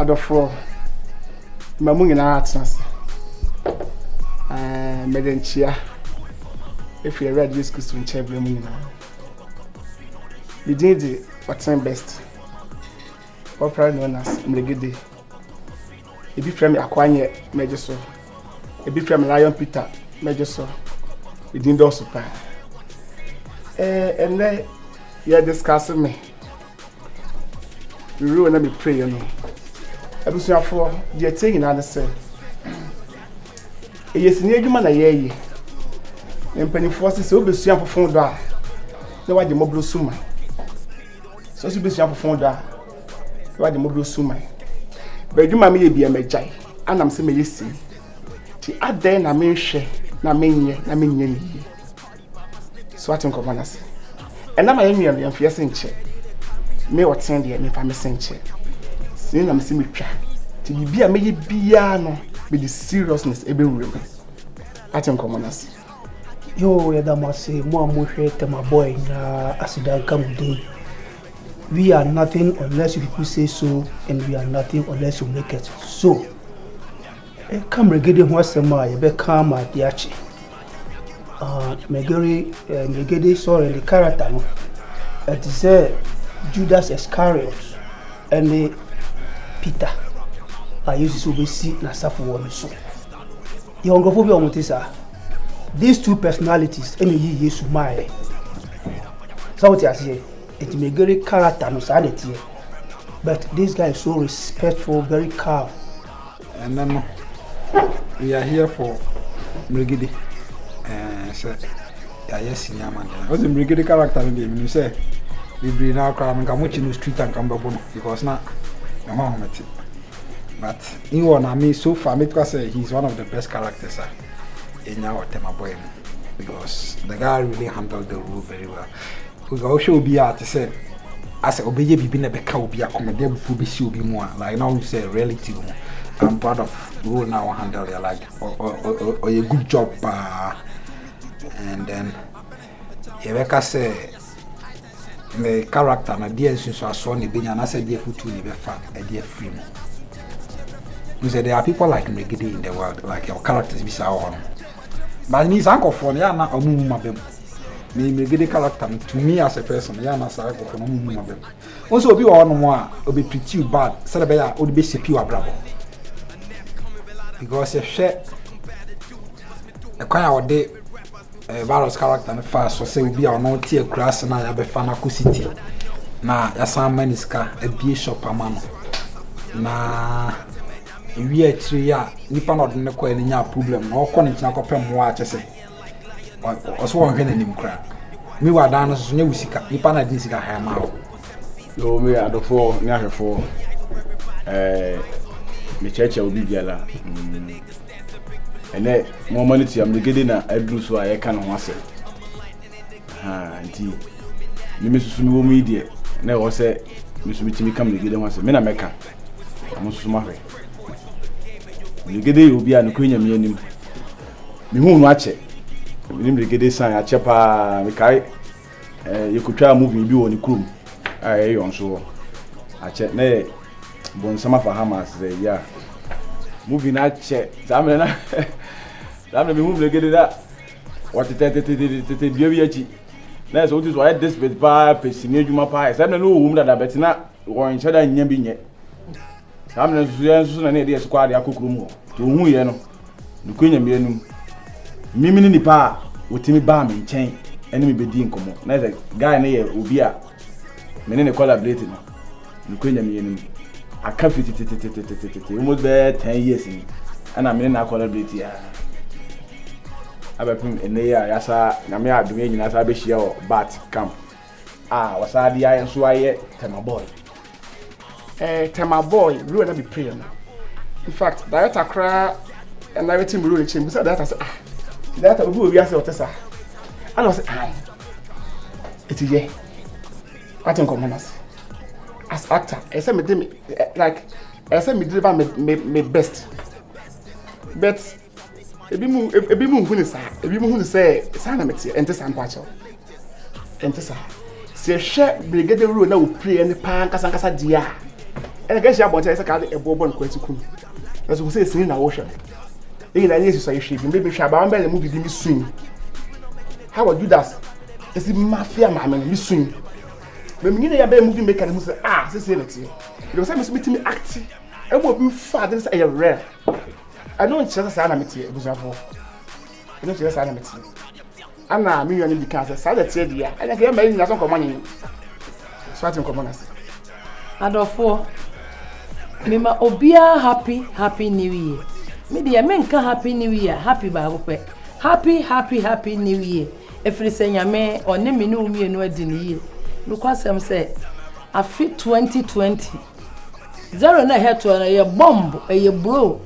Adɔfoɔ, ma mo nyinaa atena ase. Mede nkyea ɛfiri Awurade Yesu Kristo nkyɛn berɛ mu nyinaa. Me din de Ɔten Best, popularly known as Mmerɛgede. Ebi frɛ me Akoanyɛ, mɛgye so. Ebi frɛ me Lion Peter, mɛgye so. Me din dɔɔso paa. Ɛnɛ yɛ discuss me role na me play no. Abusuafoɔ, deɛ tie nyinaa ne sɛ ɛyɛ sini adwuma na yɛreyɛ. Mpanimfoɔ sɛ wobɛsua fofo dɔ a, na wagye mmɔborɔ suma. Sɛ wosɛ wobɛsua fofo dɔ a, na wagye mmɔborɔ suma. Bɛadwuma meyɛ bia magyae anam sɛ mɛyɛ sini. Nti adɛn na menhwɛ na menyɛ na menyɛ ne yie? So ate nkɔmmɔ no ase. Ɛnam a yɛnwia no, yɛmfa yɛ nkyɛ. Me Ɔten deɛ, memfa me se nkyɛ. Sini na mese metwa. Nti biribi a mɛyɛ biara no, mede seriousness ɛbɛwura mu. Ate nkɔmmɔ no ase. Yo, yɛda mo ase, mo a mohwɛ Tema Boy nyinaa, aseda nka mo din. We are nothing unless you people say so, and we are nothing unless you make it so. Ɛka Mmerɛgede ho asɛm a, yɛbɛka ama ade akye. Mmerɛgede, Mmerɛgede, sorry, ne character no ɛte sɛ Judas Iscariot ɛne Peter a Yesu sɛ wobɛsi n'asafo wɔ ne so. Yɛwɔ nkurɔfoɔ bi a wɔte saa. These two personalities ɛna yi Yesu maaɛ sɛ wote aseɛ. Nti Mmerɛgede character no saa na ɛteɛ, but this guy is so respectful, very calm. Ɛnɛ no, we are here for Mmerɛgede. Sɛ yɛayɛ sini ama deɛ ɔsɛ Mmerɛgede character no deɛ, menim sɛ bebree naa koraa no nka mokye no street a, nka mbɛbo no because na ne ho ahomete. But in wɔ na me so far metka sɛ he is one of the best characters a ɛnya wɔ Tema Boy mu, because the guy really handled the role very well. Because wohwɛ obi a te sɛ asɛ ɔbɛyɛ biribi na ɛbɛka obi akoma de abufuo bɛsi obi mu a, like na wohu sɛ reality mu. I'm proud of role na wɔ handle yɛ, like ɔyɛ good job paa. And then yɛbɛka sɛ ne character no deɛ, nsunsuasoɔ na ɛbɛnya anaasɛ deɛ fotuo na ɛbɛfa ɛde afiri mu. N sɛ there are people like Mregede in the world, like your characters bi saa wɔ hɔ no, but ni saa nkɔfoɔ no yɛ ana ɔmo mu ma bɛm. Me Mregede character no, to me as a person, yɛ ana saa nkɔfoɔ no ɔmo mu ma bɛm. Wɔn sɛ obi wɔ hɔnom a obi treat you bad sɛdeɛ ɛbɛyɛ a ɔde bɛ shape w'abrabɔ, because yɛhwɛ ɛkwan a ɔde virus character no fa so sɛ obi a ɔno te akura ase na yɛabɛfa no akɔ city na yɛasan ama ne sika abie shop ama no, na ewie akyire yi a nipa na ɔde ne kɔɛ no nya problem na ɔkɔ ne nkyɛn akɔpɛ mmoa a kyɛ sɛ ɔso wɔnhwɛ n'anim koraa. Mi wɔ adan no soso nyɛ wo sika, nipa na de ne sika han ma wo. Yo, me adɔfoɔ ne ahwɛfoɔ, mekyerɛkyerɛ obi biara. Ɛnɛ mɔmɔ no tia Mmerɛgede na aduru so a yɛka ne ho asɛm ha. Nti meme susu mewɔ mu yi deɛ, na ɛwɔ sɛ me so metumi ka Mmerɛgede ho asɛm. Me na mɛka na mo nso so mahwɛ. Mmerɛgede yɛ obi a nokorɛ Nyame anim, mehu no akyɛ. Mene Mmerɛgede san akyɛ paa. Mekae yɛkɔtwaa movie bi wɔ ne kurom a ɛyɛ yɔn so hɔ akyɛ, na yɛ Bɔnsam Afa Hamas sɛ yɛ a movie no akyɛ. Saa mmerɛ na saa mmerɛ mehu Mmerɛgede na wɔtetɛtetetete dua bi akyi na yɛ sɛ wotu so ɔyɛ desperate paa, pɛ sini adwuma paa. Yɛ saa mmerɛ no wɔwɔ mu dada bɛte na wɔnhyɛ da nya bi nyɛ. Saa mmerɛ nso so yɛn nso so na ne yɛde yɛ sukɔ ade akɔ kurom hɔ. Nti ohun yɛ no, nokura Nyame anim, mimi ne nipa a wɔtumi baa me nkyɛn ɛne me bɛdi nkɔmmɔ na yɛ sɛ guy no yɛ obi a me ne ne collaborate no. Nokura Nyame anim, aka fi tetetetetetete almost bɛyɛ 10 years ni ɛna me ne na collaborate a abɛpem ɛnɛ yi a yɛasa Nyame adom yɛ nyinaa sa bɛhyia wɔ bat camp a wɔsa de ayɛ nso ayɛ Tema Boy. Tema Boy role na me play no, in fact, director koraa ɛna wetin mi role kyɛn bisa director sɛ, "Ah, director, obi wɔ wiase ɔte saa?" Ɛna ɔsɛ, "Ayi, eti yɛ wate nkɔmɔ no ase." As actor, ɛsɛ me de me like ɛsɛ me deliver me best, but ebi mu nhu ne saa, ebi mu hu ne sɛ saa na mete. Ɛnte saa, mpakyɛw, ɛnte saa. Sɛ yɛhwɛ Brigadier role na o play ne paa nkasa nkasa deɛ a, Ɛna ka hyia abɔnten sɛ ka de ɛboɔ bɔ no kwati kum. Nanso hu sɛ sini na wohwɛ no. Yɛn nyinaa yɛ susua yɛhwɛ bi mbɛ bi hwɛ abaawa mbɛ na mu bibi mi sui. How a Judas esi mafia maame no mi sui. Mɛ mi nyina yɛ bɛyɛ movie maker no hu sɛ ah sisi na teɛ. Ɛdɛ sɛ mi so mi tumi act ɛmu obi fa ade sɛ ɛyɛ rare. Ɛno nkyerɛ sɛ saa na mi teɛ abusuafoɔ. Ɛno nkyerɛ saa na mi teɛ. Ana me nua no bi kaa sɛ, Saa na ɛteɛ deɛ a, ɛnna nka yɛn mmaa yi nyinaa so nkɔmmɔ nye. So ate nkɔmmɔ no ase? Adɔfoɔ, mema obiara happy happy new year. Me deɛ menka happy new year, happy baako pɛ. Happy happy happy new year. Ɛfiri sɛ Nyame ɔne me ne wo mmienu adi no yie. Nokwasɛm sɛ afe 2020, zero na ɛhɛ toɔ no ɛyɛ bomb, ɛyɛ blow.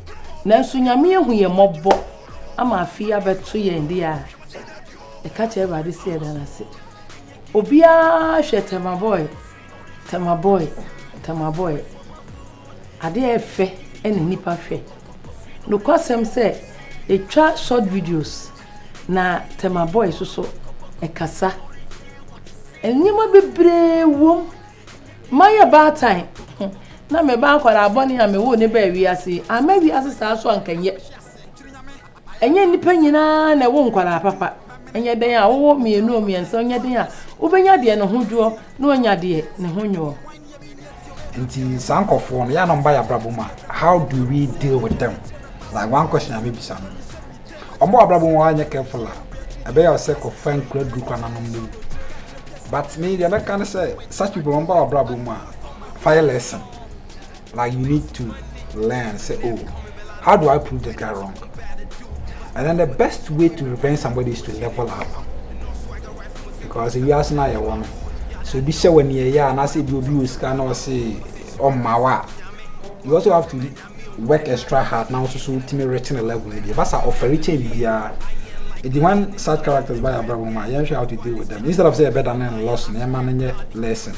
Nanso Nyame ahu yɛn mmɔbɔ. Ama afe yi abɛto yɛn deɛ a, yɛka kyerɛ Awurade sɛ yɛda no ase. Obiara hwɛ Tema boy, Tema boy, Tema boy. Adeɛ a ɛfɛ na nnipa hwɛ. Nokwasɛm sɛ yɛtwa short videos na Tema boy nso so ɛkasa. Nneɛma bebree wom. Mayɛ baatan na me ba akwadaa bɔne a mewoo ne baa wiase yi, amma wiase saa so anka nyɛ. Ɛnyɛ nnipa nyinaa na ɛwo nkwadaa papa. Ɛnyɛ dɛn a wowɔ mmienu o mmiɛnsa ɛnyɛ dɛn a wobɛnya deɛ ne ho dwoɔ na wanya deɛ ne ho nwoɔ. Nti saa nkurɔfoɔ no yɛ a na wɔba yɛ abrabɔ mu a how do we deal with them like one question a mebisa no wɔn wɔ abrabɔ mu a wɔanyɛ careful a ɛbɛyɛ ɔsɛ kɔfa nkura duru kora nanom no wu but me deɛ mɛka ne sɛ such people wɔn ba wɔ abrabɔ mu a fa yɛ lesson Like you need to learn say oh how do I prove this guy wrong and then the best way to revenge somebody is to level up because wiase no a yɛwɔ no so obi hyɛ wɔ nea ɛyɛ anaasɛ ebi obi wɔ sika na ɔse ɔmma wa you also have to work extra hard na nso so wotumi reach ne level no bi ɛba sa ɔfɛre kyɛn biribiara nti when such characters ba yɛ abrabɔ mu a yɛnhwɛ how to deal with them instead of sɛ yɛbɛda no loss na yɛma no nyɛ lesson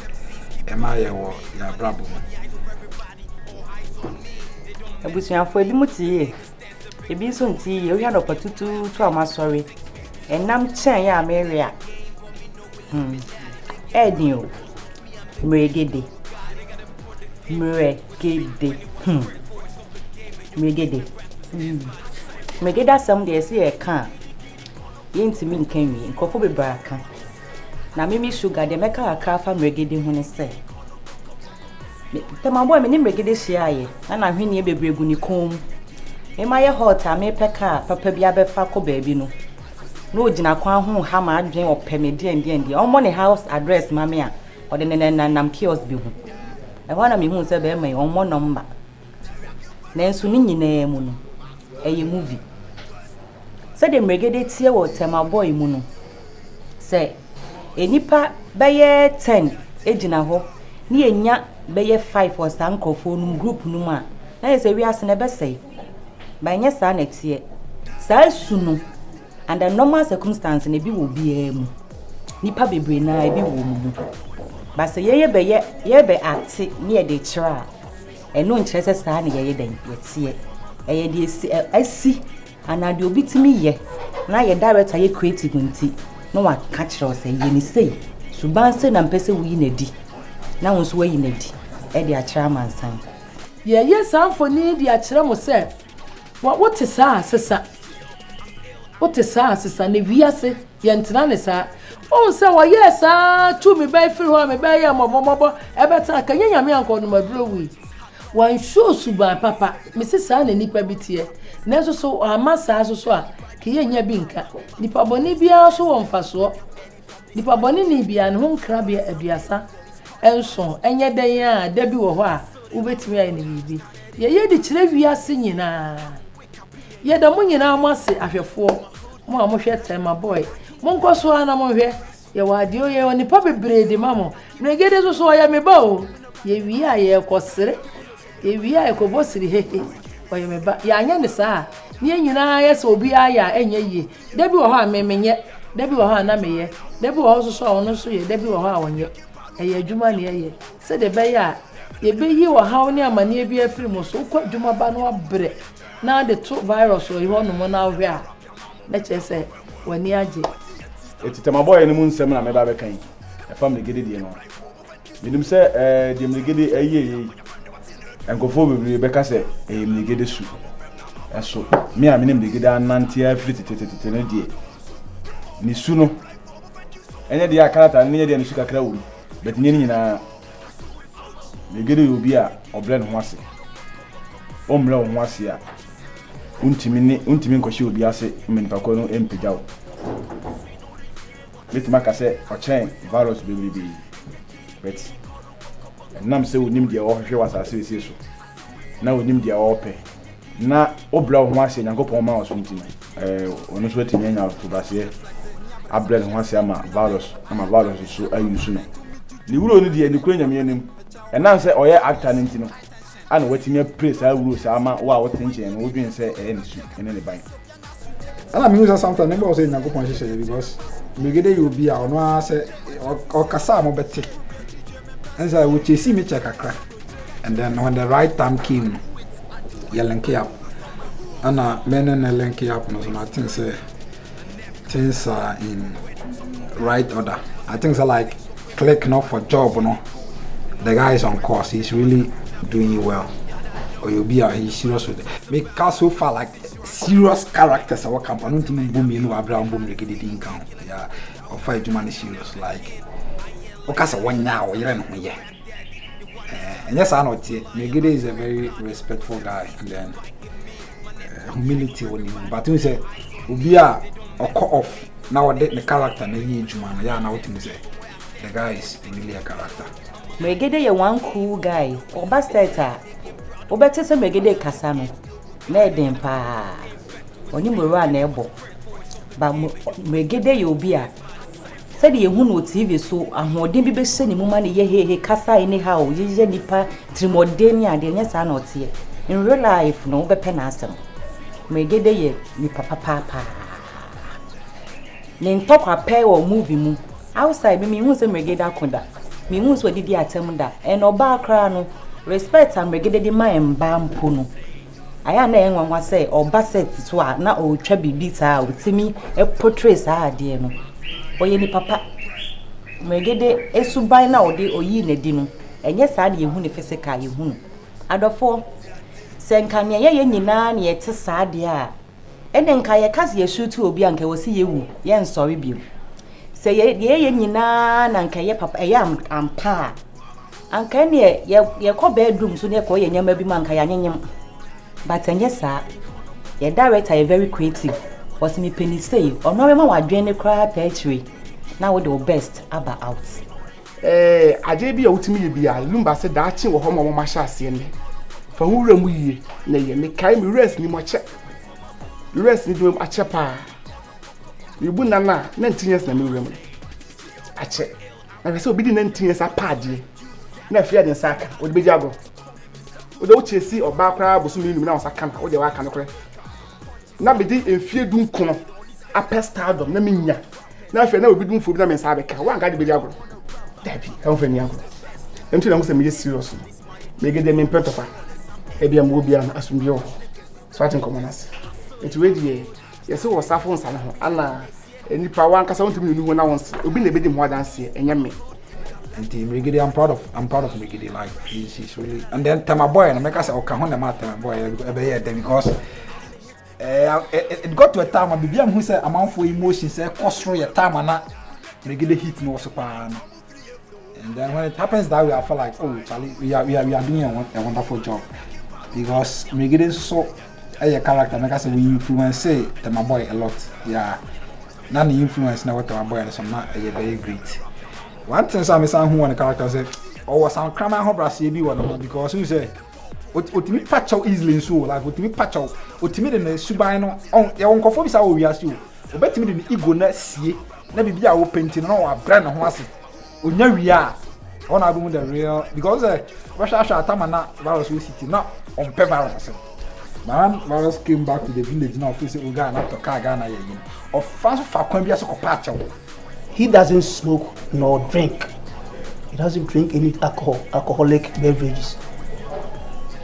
ɛma yɛwɔ yɛn abrabɔ mu. Abusuafoɔ, ebinom te yie, ebi nso nte yie. Wohwɛ anɔpa tutuutu a wɔasɔre, ɛnam kyɛn a merewe a, hmm, ɛyɛ den o. Mmerɛgede, mmerɛgede, hmm, mmerɛgede, hmm. Mmerɛgede asɛm deɛ yɛse yɛreka a, yɛntumi nka nwie. Nkurɔfoɔ bebree aka. Na me me sugar deɛ mɛka kakra afa mmerɛgede ho ne sɛ, me tɛmaboa me ne mmerɛgede hyiaeɛ na n'ahweneɛ bebree gu ne kɔn mu. Me ma yɛ hot a mepɛ kaa papa bi abɛfa kɔ baabi no, na ɔgyina kwan ho ha m'adwene ɔpɛ me deɛn deɛn deɛ. Ɔmmɔ ne house address ma me a, ɔde ne nenam kiosk bi ho. Ɛhɔ na mehuu sɛ bɛrima yi ɔmmɔ nɔmba. Nanso ne nyinaa mu no, ɛyɛ movie. Sɛdeɛ mmerɛgede teɛ wɔ tɛmaboy mu no, Sɛ nnipa bɛyɛ ten gyina hɔ na yɛnya bɛyɛ five wɔ saa nkurɔfoɔ no mu, group no mu a, na ayɛ sɛ wiase no ɛbɛsɛe. But ɛnyɛ saa na ɛteɛ. Saa su no, under normal circumstance no, ebi wɔ obiara mu. Nnipa bebree no ara, ebi wɔ wɔn mu. But sɛ yɛyɛ bɛyɛ, yɛbɛ ate ne yɛde kyerɛ a, ɛno nkyerɛ sɛ saa na yɛyɛ dɛn, yɛteɛ. Ɛyɛ deɛ esi, asi Anaa deɛ obi tumi yɛ na yɛ director yɛ creative nti na waka kyerɛ wo sɛ yɛ ne sei, suban sei na mpɛ sɛ woyi no adi na wo nso woayi no adi de akyerɛ amansan. Yɛyɛ saa mfoni yi de akyerɛ mo sɛ, wɔ wote saa a, sesa. Wote saa a, sesa. Na wiase, yɛntena ne saa. Wohu sɛ wɔyɛɛ saa tuu me ba yi firi hɔ a me ba yi yɛɛ mmɔbɔmmɔbɔ ɛbɛtena ka nyɛ Nyame anka ɔnom aduro wui. Wansuo suban papa. Mese saa na nnipa bi teɛ. Nanso so wamma saa nso so a, ka yɛnnya bi nka. Nipa bɔne biara so wɔ mfasoɔ. Nipa bɔne ni biara ne ho nkrabea 37. Ɛnyɛ dɛn a da bi wɔ hɔ a wobɛtumi ayɛ no biribi. Yɛyɛ de kyerɛ wiase nyinaa. Yɛda mo nyinaa mo ase ahwɛfoɔ, mo a mohwɛ Tema Boy. Monkɔ so ara na monhwɛ. Yɛwɔ adeɛ o, yɛwɔ nnipa bebree de ma mo. Mmerɛgede nso so ɔyɛ me ba o. Yɛwie a yɛrekɔsere, yɛwie a yɛkɔbɔ siri hehe. Ɔyɛ me ba. Yɛanyɛ no saa a, ne yɛn nyinaa yɛ sɛ obiara yɛ a ɛnyɛ yie. Da bi wɔ hɔ a me menyɛ, da bi wɔ hɔ a na meyɛ, da bi wɔ hɔ nso so a ɔno nso yɛ, da bi wɔ hɔ a ɔnyɛ. Ɛyɛ adwuma na yɛyɛ sɛdeɛ ɛbɛyɛ a yɛbɛyi ɔhaw ne amanneɛ bi afiri mo so. Wokɔ adwuma ba na wabrɛ na ade to virus wɔ hɔnom na wohwɛ a, na kyerɛ sɛ w'ani agye. Eti tɛmabɔeɛ no mu nsɛm na mɛba abɛka yi, ɛfa Mmerɛgede deɛ no ho. Menim sɛ ɛɛ deɛ Mmerɛgede ɛyɛeɛ yi, Nkurɔfoɔ bebree bɛka sɛ ɛyɛ Mlegede su. Ɛso me a me ne Mlegede anante afiri tetetetete no deɛ, ne su no, ɛnyɛ deɛ a character no nyɛ deɛ ne su kakra wɔ mu, but nyɛ ne nyinaa. Mlegede yɛ obi a ɔbrɛ ne ho ase. Wommrɛ wo ho ase a, wontumi ne wontumi nkɔhyɛ obi ase ma nipa korɔ no mpagya wo. Mɛtumi aka sɛ ɔkyɛn virus bebrebe, but ɛnam sɛ onim deɛ ɔhwehwɛ wɔ asase wesei so na onim deɛ ɔrepɛ na wobrɛ wo ho ase Nyankopɔn ma wo so nti no, ɔno nso atumi anya ahotobraseɛ abrɛ ne ho ase ama virus ama virus nso ayusu no. Ne wuro no deɛ ne kura Nyame anim, ɛnam sɛ ɔyɛ actor no nti no ana watumi apire saa wuro saa ama wo a wote nkyɛn no wodwen sɛ ɛyɛ ne su ne ne ban. Ɛna mehu sɛ sometimes ne bɔ sɛ Nyankopɔn hyehyɛ yɛ because Megede yɛ obi a ɔno ara sɛ ɔkasa a mobɛte. Ɛnsɛ wɔkyɛsi me kyɛ kakra and then when the right time came no yɛ link up. Ɛna me ne ne link up no so no I think sɛ things are in right order. I think so like click no for job no. The guy is on course. He's really doing well. Or you'll be he's serious with it. Me so far like serious characters a wɔka mpa no ntumi mbɔ mmienu wɔ abere a wɔbɔ mmirika di nka ho. Yeah, ɔfa adwuma no serious like woka sɛ wɔnyɛ a ɔyere ne ho yɛ. Ɛnyɛ saa na ɔteɛ. Megede is a very respectful guy and then humility wɔ ne mu. But n sɛ obi a ɔkɔ off na ɔde ne character na yɛ adwuma no yɛ a na wotumi sɛ the guy is really a character. Megede yɛ one cool guy. Ɔba set a wobɛte sɛ Megede kasa no na ɛden paa. Ɔne Mowura na ɛbɔ. Ba Megede yɛ obi a sɛdeɛ yɛhu no wɔ TV so ahoɔden bi bɛhyɛ ne mu ma ne yɛ hehe kasa anyhow yɛyɛ nipa tirimɔden ne adeɛ nyɛ saa na ɔteɛ. In real life no wobɛpɛ n'asɛm. Megede yɛ nipa papaapaa. Ne ntɔkwa pɛ wɔ movie mu. Outside me mehu sɛ Megede ako da. Mehu sɛ ɔdidi atɛm da. Ɛna ɔbaa koraa no respect a Megede de ma mbaa mpo no ayɛ a na ɛyɛ nwanwa sɛ ɔba set so a na ɔretwa biribi saa a ɔtumi portray saa adeɛ no. Ɔyɛ nipa pa. Megede esuban na ɔde oyii n'adi no ɛnyɛ saa na yɛhu ne physical yɛhu no. Adɔfoɔ, sɛ nka nea yɛyɛ nyinaa na yɛte saa deɛ a ɛne nka yɛka sɛ yɛsutu obi a nka ɛwɔ sɛ yɛwu yɛnsɔre bio. Sɛ yɛ deɛ yɛyɛ nyinaa na nka ɛyɛ papa ɛyɛ ampa a anka ɛneɛ yɛkɔ bedroom so na yɛkɔ yɛ nneɛma bi mu anka yɛanyenyem. But ɛnyɛ saa. Yɛ director yɛ very creative. Ɔsɛ mepɛ ne sei ɔno abɛma wadwene ne koraa pɛ akyire na wode wo best aba out. Adeɛ bi a wotumi yɛ bi a Lumba sɛ daakye wɔ hɔ ma wɔn ahyɛ aseɛ nnɛ. Fa ho wura mu yie na yɛ mekae me wura ni mu akyɛ. Me wura ni dwuma mu akyɛ paa. Mebu nna no a 19 years na me wura mu akyɛ. Na hwɛ sɛ obi di 19 years apa adeɛ na afei ade nsa aka wode bɛgye agorɔ. Wode wokyɛ si ɔbaa koraa bosom num na wɔsa ka no wode waka no korɛ. Na mede mfie 19 apɛ stardom na menya. Na afei na obi dum fo bi na me nsa abɛka wanka de bɛgye agorɔ. Dabi, ɛho fɛ ni agorɔ. Nti na mo sɛ meyɛ serious no. Megede me mpɛ ntɔkwa. Ebi a mewɔ bia no asomdwe wɔ hɔ. So ate nkɔmmɔ no ase. Nti wei deɛ yɛsɛ wɔ safo nsa ne ho ana nipa wankasa wontumi ne ho na wo nse obi na ebedi ho adanseɛ ɛnyɛ me. Nti Megede, I'm proud of Megede, like he's really and then Tema boy no meka sɛ ɔka ho na ma Tema boy ɛbɛyɛ dɛ because it got to a time a biribi a mehu sɛ amanfoɔ emotions ɛkɔ soro yɛ time a na Megede hit no wɔ so paa no. And then when it happens that way, I feel like, oh, Charlie, we are doing a wonderful job because Megede nso ɛyɛ character meka sɛ we influence Tema boy a lot, yeah. Na ne influence na wɔ Tema boy no so na ɛyɛ very great. One thing sɛ mesan hu wɔ ne character sɛ ɔwɔ some kraman ahobrɛaseɛ bi wɔ ne ho because hu sɛ otumi pa kyɛw easily nso o, like otumi pa kyɛw, otumi de ne suban no ɔn yɛwɔ nkɔfoɔ bi saa wɔ wiase o, obetumi de ne ego na sie na biribi a wɔpɛ nti no na wabrɛ ne ho ase onya wie a ɔna abɛhu the real because sɛ wɔhwɛ ahwɛ atama na virus wɔ city na ɔmpɛ virus asɛm, but when virus came back to the village na ɔfeel sɛ o Ghana tɔ kaa Ghana yɛ yi no ɔfa so fa kwan bi ase kɔpa akyɛw. He doesn't smoke nor drink. He doesn't drink any alcohol, alcoholic beverages.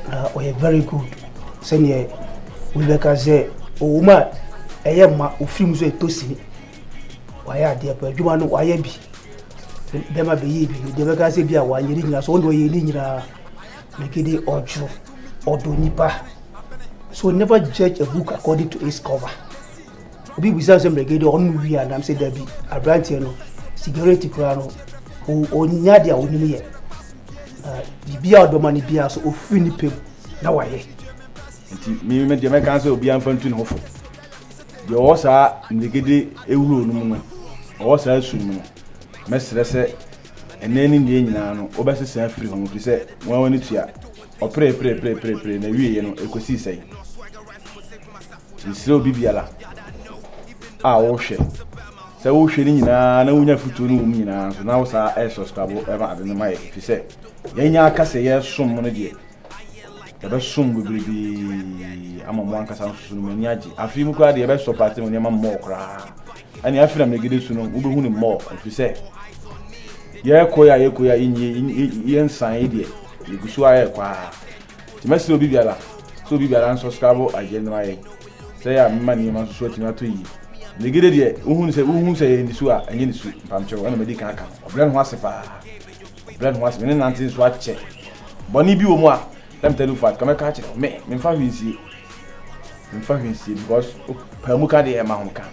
Na ɔyɛ very good. Sɛneɛ wobɛka sɛ ɔwɔ mu a ɛyɛ ma ofiri mu sɛ ɛtɔ sini. Wayɛ adeɛ pa adwuma no wayɛ bi. Bɛma bɛyɛ bi no deɛ bɛka sɛ bi a wanyɛ ne nyinaa so ɔno deɛ ɔyɛ ne nyinaa. Megede ɔdwo, ɔdɔ nipa. So never judge a book according to its cover. Obi bisa sɛ Megede ɔnom wie a nam sɛ dabi aberanteɛ no sigaret koraa no ɔnya deɛ a ɔnim yɛ. Na biribi a ɔdɔma no biara so ɔfiri ne pɛ mu na wayɛ. Nti me me deɛ mɛka sɛ obiara mfa ntu ne ho fo. Deɛ ɔwɔ saa mmerɛgede ewuro no mu no, ɔwɔ saa su no mu no, mɛsrɛ sɛ ɛnɛ ne ndeɛ nyinaa no wobɛsesa afiri ho ɛfiri sɛ wɔn w'ani tua ɔpere pere pere pere pere na wieɛ no ɛkɔsii sɛn. Mesrɛ obi biara a wohwɛ sɛ wohwɛ no nyinaa na wonya afotuo no wɔ mu nyinaa nso na wo saa ɛ subscribe ɛma ade no ma yɛ ɛfiri sɛ yɛnya aka sɛ yɛsom no deɛ yɛbɛsom bebrebe ama mo ankasa nso so no mo ani agye. Afei mu koraa deɛ yɛbɛsɔ paate mo nneɛma mmɔɔ koraa. Ɛne afei na megede su no wobɛhu no mmɔɔ ɛfiri sɛ yɛkɔ yɛ a yɛkɔ yɛ a yɛnsan yi deɛ yɛgu so a yɛkɔ a. Nti mɛsrɛ obi biara sɛ obi biara nsubscribe agye no ayɛ sɛ yɛ a mema nneɛma nso so atumi atɔ yie. Megede deɛ wohu sɛ wohu sɛ yɛ ne su a ɛnyɛ ne su mpamkyɛw ɛna madi kan aka no. Ɔbrɛ ne ho ase paa. Ɔbrɛ ne ho ase me ne nante nso akyɛ. Bɔne bi wɔ mu a let me tell you fact ka mɛka akyerɛ wo me memfa hwee nsie. Memfa hwee nsie because paa mu ka deɛ ɛma ho ka.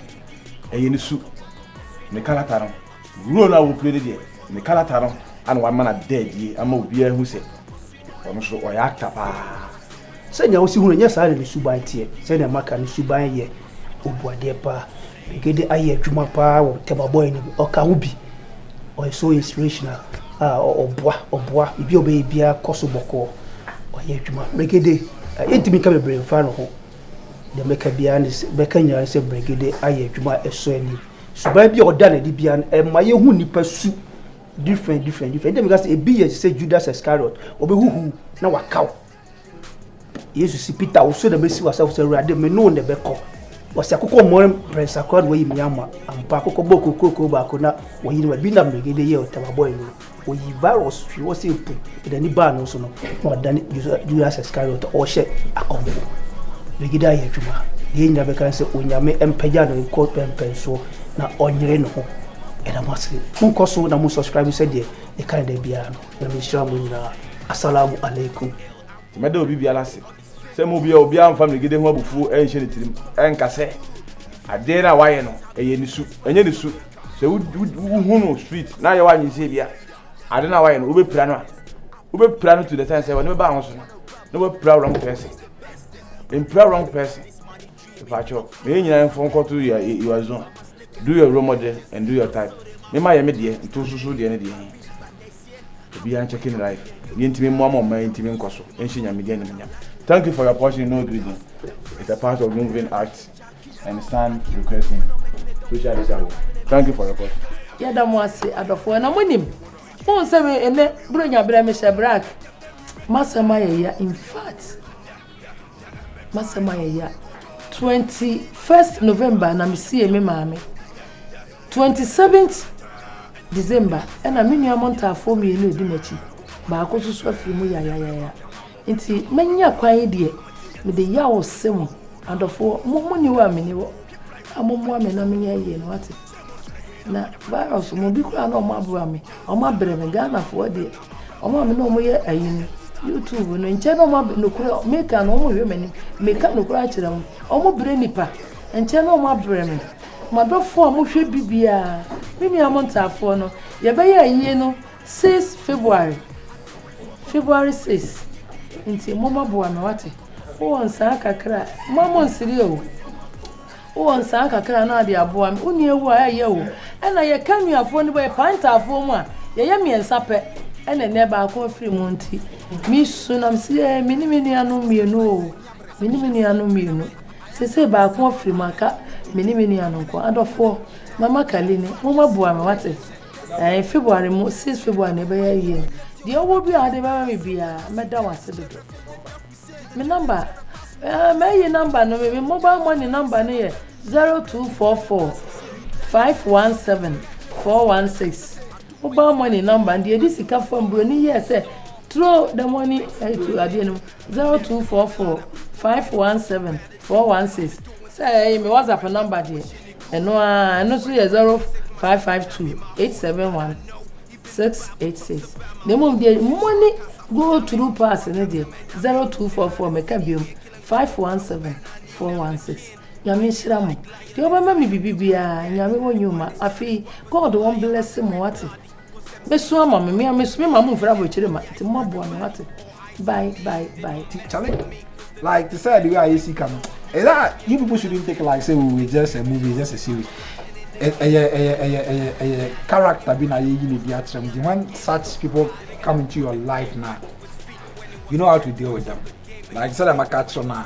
Ɛyɛ ne su. Ne kalata no role no a wɔpire no deɛ ne kalata no ana wama no ada adie ama obiara hu sɛ ɔno nso ɔyɛ actor paa. Sɛnea wosi hu no, ɛnyɛ saa na ne suban teɛ. Sɛnea maka no, suban yɛ obuadeɛ paa. Megede ayɛ adwuma paa wɔ Tɛmabɔe no mu. Ɔka ho bi. Ɔyɛ so inspirational a ɔboa, ɔboa. Biribi a ɔbɛyɛ biara kɔ so bɔkɔɔ. Ɔyɛ adwuma. Megede, yɛntumi nka bebree mfa ne ho. Deɛ mɛka biara ne sɛ, mɛka nyinaa ne sɛ Megede ayɛ adwuma a ɛsɔ ani. Suban bi a ɔda no adi biara no, ɛma yɛhu nipa su different, different, different. Ɛnti meka sɛ ebi yɛ sɛ Judas Iscariot, ɔbɛhuhu na wakaw. Yesu si Peter, wo so na mesi w'asafo sɛ Awurade, me ne wo na ɛbɛkɔ. Wɔsi akokɔ mmɔre mprɛnsa koraa na wayi me ama. Ampa akokɔ bɔ kokuroko baako na wɔyi no bi na mmegede yɛ ɔtamabɔe no. Wɔyi virus fi hɔ sɛ epu de n'ani baa no so no na ɔdane Judas Iscariot a ɔhyɛ akɔmfo. Mmegede ayɛ adwuma. Deɛ nyinaa bɛka ne sɛ Onyame mpagya no nkɔ pɛmpɛnsoɔ na ɔnyere ne ho. Ɛda mo ase. Monkɔ so na mo subscribe sɛdeɛ yɛka no da biara no. Nyame nhyira mo nyinaa. Assalamu alaikum. Nti mɛda obi biara ase sɛ mo bia obiara mfa mmirikide ho abufuo nhyɛ ne tirim ɛnka sɛ adeɛ no a wayɛ no ɛyɛ ne su. Ɛnyɛ ne su. Sɛ wohu no street na ayɛ w'adwene sɛ bia ade no a wayɛ no wobɛpira no a wobɛpira no to the time sɛ wɔne bɛba ho so no na wapira wrong person. Mpira wrong person. Mpakyɛw, ma yɛn nyinaa mfɔ nkɔto your, your zone. Do your role model and do your type. Mema yɛ me deɛ, nto soso deɛ ne deɛ. Obiara nkyɛke ne life. Yɛntumi mmoa ma ɔman ntumi nkɔ so nhyɛ Nyame din animuonyam. Thank you for your portion, no greeting. It's a part of moving act and stand requesting social disable. Thank you for your portion. Yɛda mo ase adɔfoɔ na monim wohu sɛ me ɛnɛ buronya berɛ mehyɛ brak masɛm ayɛ ya in fact masɛm ayɛ ya 21st November na mesie me maame 27th December ɛna me nua mo ntaafoɔ mmienu edi m'akyi baako nso so afiri mu yayayaya nti manya kwan yi deɛ mede yaw se mo adɔfoɔ mo mo ni hɔ a meni hɔ a mommoa me na menyɛ yie no wate na virus mo bi koraa na ɔmo aboa me ɔmo abrɛ me Ghanafoɔ deɛ ɔmo a me na ɔmo yɛ ayi no YouTube no nkyɛn na ɔmo ab nokorɛ meka no ɔmo hwɛ m'anim meka nokorɛ akyerɛ mo ɔmo brɛ nipa nkyɛn na ɔmo abrɛ me madɔfoɔ a mohwɛ bi biara me nua mo ntaafoɔ no yɛbɛyɛ ayie no 6 February February 6 nti momma boa me wate wowɔ nsaa kakra mo mo nsere o wowɔ nsaa kakra na ade aboa me wo nua wu a ɛyɛ o ɛna yɛka nnuafoɔ no bɔ yɛpaa ntaafoɔ mu a yɛyɛ mmiɛnsa pɛ ɛna ɛnɛ baako afiri mu nti mesu nam si ɛ me ne me nuanom mmienu o me ne me nuanom mmienu sese baako afiri mu aka me ne me nuanom nko adɔfoɔ mama kalini momma boa me wate ɛɛ February mu 6 February na ɛbɛyɛ yie deɛ ɔwɔ bi a ɔde bɛma me biara mɛda wo ase dodo me number ɛɛ mɛyi number no me mobile money number no yɛ 0244 517 416 mobile money number deɛ yɛde sika fam buroni yɛ sɛ throw the money to adeɛ no mu 0244 517 416 sɛ ɛyɛ me WhatsApp number deɛ ɛno ara ɛno nso yɛ 0552 871 686 na mmom deɛ money. Go through pass no deɛ 0244 meka biom 517 416. Nyame nhyira mo. Deɛ ɔbɛma me biribi biara Nyame wɔ nyuma. Afei God wɔn bless mo wate. Mesu ama me mea mesu me ma mo mfiri abɔkyire ma nti mo aboa me wate. Bye bye bye. Charlie, like to say the way I see come, is that you people shouldn't take like say we just a movie, just a series. A a a a a character bi na yɛyi ne bi akyerɛ mu. When such people come into your life now, you know how to deal with them. Like sɛ dɛm aka kyerɛ na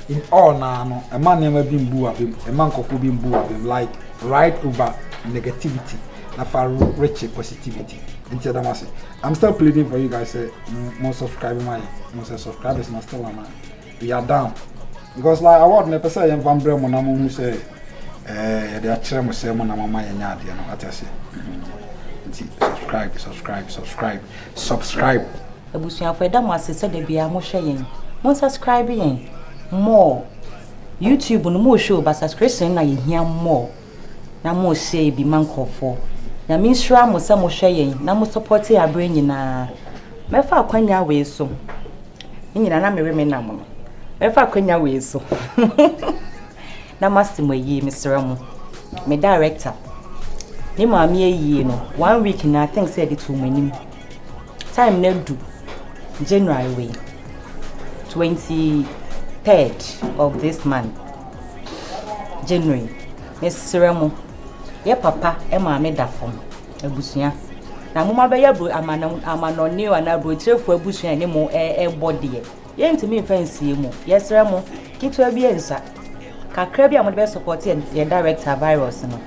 in all naa no, ɛma nneɛma bi mbu wabem, ɛma nkɔfo bi mbu wabem, like right over negativity na fa rich positivity. Nti ɛdam ase. I'm still pleading for you guys say mo subscribe my mo say subscribers na still ana we are down because like award na pɛ sɛ yɛmfa mbrɛ mo na mo hu sɛ yɛde akyerɛ mo sɛ mo na mama yɛnyɛ adeɛ no ate ase. Nti subscribe, subscribe, subscribe, subscribe. Abusuafo, ɛda mo ase sɛ da biara mohwɛ yɛn. Mo subscribe yɛn more. YouTube no mo hwɛ o, ba subscription na yɛhia more. Na mo share bi ma nkurɔfoɔ. Nyame nhyira mo sɛ mohwɛ yɛn na mo support yɛ abere nyinaa. Mɛfa akwanya wei so. Ne nyinaa na mere me nam no. Mɛfa akwanya wei so. Na masi mo ayie, mesrɛ mo. Me director. Ne maame ayie no, 1 week na I think sɛ yɛde to mo anim. Time na du January wei 23rd of this month, January. Mesrɛ mo, yɛ papa e maame da fam abusua na mo ma bɛyɛ bro amanɔne anaa aburokyerɛfoɔ abusua ne mo ɛbɔ deɛ yɛntumi mfa nsie mu. Yɛsrɛ mo, ketewa bi nsa kakra bi a mode bɛ support yɛ director Virus no,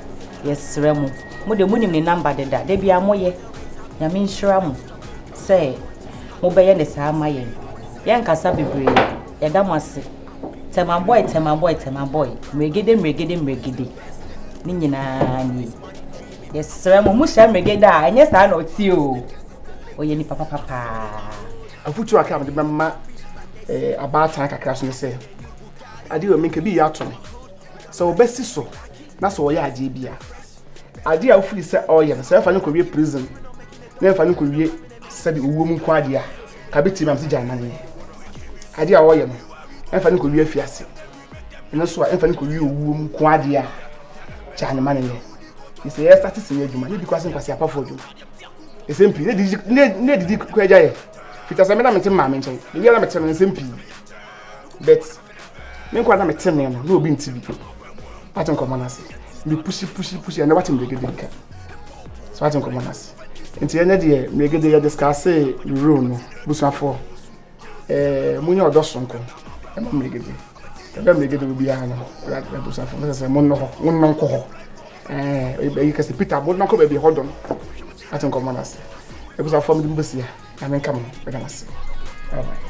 yɛsrɛ mo, mo de monim ne number deda da bia moyɛ. Nyame nhyira mo sɛ mobɛyɛ ne saa ma yɛn. Yɛnkasa bebree, yɛda mo ase. Tema boy, Tema boy, Tema boy, mmerɛgede, mmerɛgede, mmerɛgede ne nyinaa nie. Yɛsrɛ mo, mohyia mmerɛgede a ɛnyɛ saa na ɔte o, ɔyɛ nipa papapaa. Afotuo akra mede bɛma abaatan kakra so ne sɛ adeɛ wɔ menka bi yɛ ato me sɛ wɔbɛsi so na sɛ wɔyɛ adeɛ bi a adeɛ a wofiri sɛ ɔyɛ no sɛ ɛmfa no nkɔwie prison na ɛmfa no nkɔwie sɛbi owuo mu nko adeɛ a ka bɛtumi am sɛ gya no nyɛ adeɛ a ɔyɛ no ɛmfa no nkɔwie afiase ɛno nso a ɛmfa no nkɔwie owuo mu nko adeɛ a gya no ma no nyɛ. Sɛ yɛ start sɛ adwuma ne di kwase nkwase apafoɔ adwuma ɛsɛm pii ne didi kɔ agya yɛ fita sɛ me na mete maame nkyɛn baabi a na mete no nsɛm pii but me nkwa na mete me no na obi nti bi wate nkɔmmɔ no ase me pushi pushi pushi ɛnɛ wate mmerɛgede nka so wate nkɔmmɔ no ase nti ɛnɛ deɛ mmerɛgede yɛ discuss role no busuafoɔ munya ɔdɔ sonko ɛma mmerɛgede ɛbɛ mmerɛgede obiara no busuafoɔ no sɛ monnɔ hɔ monnɔ nkɔ hɔ ɛyi kɛsɛ Peter monnɔ nkɔ baabi hɔ dɔ no wate nkɔmmɔ no ase abusuafoɔ mede mbɛsia na menka mo bɛda mo ase. Bye bye.